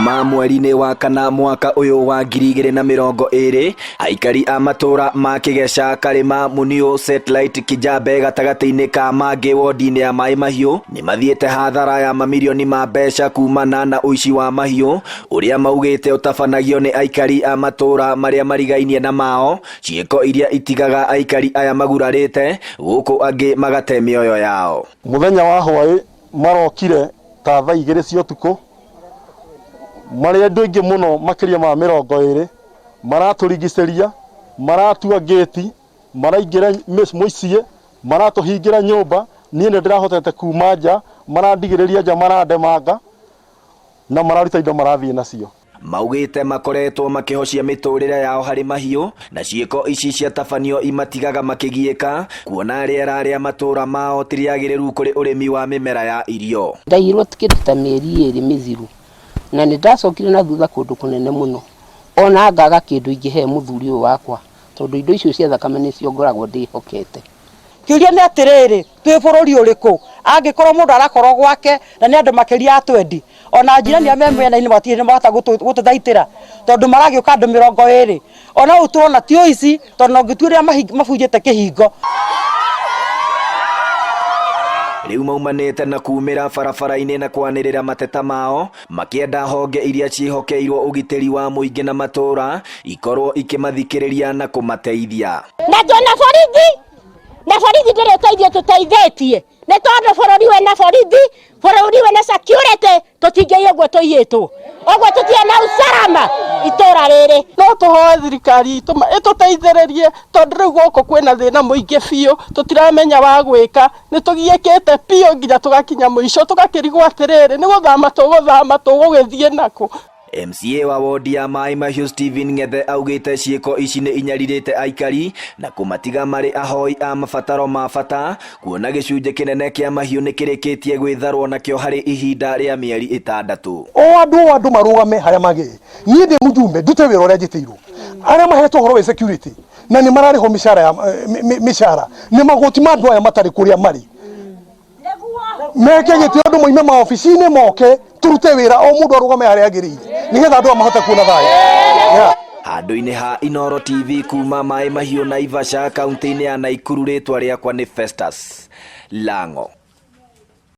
Kuma mweri-inĩ wa kana mwaka ũyũ wa 2020, aikari a matũra ma Kĩgeca, Karĩma, Muniũ, Satellite, Kijabe gatagatĩ-inĩ ka mangĩ wondi-inĩ ya Maĩ Mahiũ nĩ mathiĩte hathara ya mamirioni ma mbeca kumana na ũici wa mahiũ ũrĩa maugĩte ũtabanagio nĩ aikari a matũra marĩa marigainie na mao, ciĩko iria itigaga aikari aya magurarĩte gũkũ angĩ magate mĩoyo yao. Mũthenya wa hwaĩ marokire ta thaa igĩrĩ cia ũtukũ marĩ andũ aingĩ mũno makĩria ma 20, maratũrigicĩria, maratua ngĩti, maraingĩra mũciĩ, maratũhingĩra nyũmba, niĩ nĩ ndĩrahotete kuma nja, marandigĩrĩria nja marandemanga na mararuta indo marathiĩ nacio. Maugĩte makoretwo makĩhocia mĩtũrĩre yao harĩ mahiũ na ciĩko ici ciatabanio imatigaga makĩgiĩka kuona rĩera rĩa matũra mao ti rĩagĩrĩru kũrĩ ũrĩmi wa mĩmera ya irio. Ndaiyirwo kĩndũ ta mĩeri 2 mĩthiru na nĩ ndacokire na thutha kũndũ kũnene mũno ona ngaga kĩndũ ingĩhe mũthuri ũyũ wakwa tondũ indo icio cia thakame nĩcio ngoragwo ndĩhokete. Kĩũria nĩ atĩrĩrĩ, twĩ bũrũri ũrĩkũ angĩkorwo mũndũ arakorwo gwake na nĩ andũ makĩria ya 20, ona njirani arĩa me mĩena-inĩ matirĩ nĩ mahota gũtũthaitĩra tondũ maragĩũka andũ 20, ona ũũ tũrona ti ũici tondũ no ngĩtuĩria mabunjĩte kĩhingo. Rĩu maumanĩte na kumĩra barabara-inĩ na kwanĩrĩra mateta mao makĩenda honge iria ciĩhokeirwo ũgitĩri wa mũingĩ na matũra ikorwo ikĩmathikĩrĩria na kũmateithia. Na twĩna borithi, na borithi ndĩrĩ ũteithio tũteithĩtie, nĩ tondũ bũrũri wĩna borithi, bũrũri wĩna security, tũtingĩiywo ũguo tũiyĩtwo, ũguo tũtirĩ na usalama itũra rĩrĩ. No tũhoe thirikari itũ ĩtũteithĩrĩrie tondũ rĩu gũkũ kwĩna thĩna mũingĩ biũ, tũtiramenya wa gwĩka, nĩ tũgiĩkĩte biũ nginya tũgakinya mũico, tũgakĩrigwo atĩrĩrĩ, nĩ gũthama tũgũthama tũgũgĩthiĩ nakũ? MCA wa wodi ya Maĩ Mahiũ Stephen Ng'ethe augĩte ciĩko ici nĩ inyarirĩte aikari na kũmatiga marĩ ahoi a mabataro ma bata, kuona gĩcunjĩ kĩnene kĩa mahiũ nĩ kĩrĩkĩtie gwĩtharwo nakĩo harĩ ihinda rĩa mĩeri 6. O andũ o andũ marũgame harĩa magĩrĩire. Niĩ ndĩ mũjumbe ndute wĩra ũrĩa njĩtĩirwo. Arĩa mahetwo ũhoro wĩ security na nĩ mararĩhwo mĩcara ya mĩcara nĩ magoti ma andũ aya matarĩ kũrĩa marĩ. Meke gĩtĩo andũ moime maobici-inĩ moke tũrute wĩra o mũndũ arũgame harĩa agĩrĩire nĩgetha andũ aya mahote kuona thayũ. Yeah. Handũ-inĩ ha Inooro TV kuma Maĩ Mahiũ Naivasha kaunti-inĩ ya Naikuru, rĩtwa rĩakwa nĩ Festus Lango.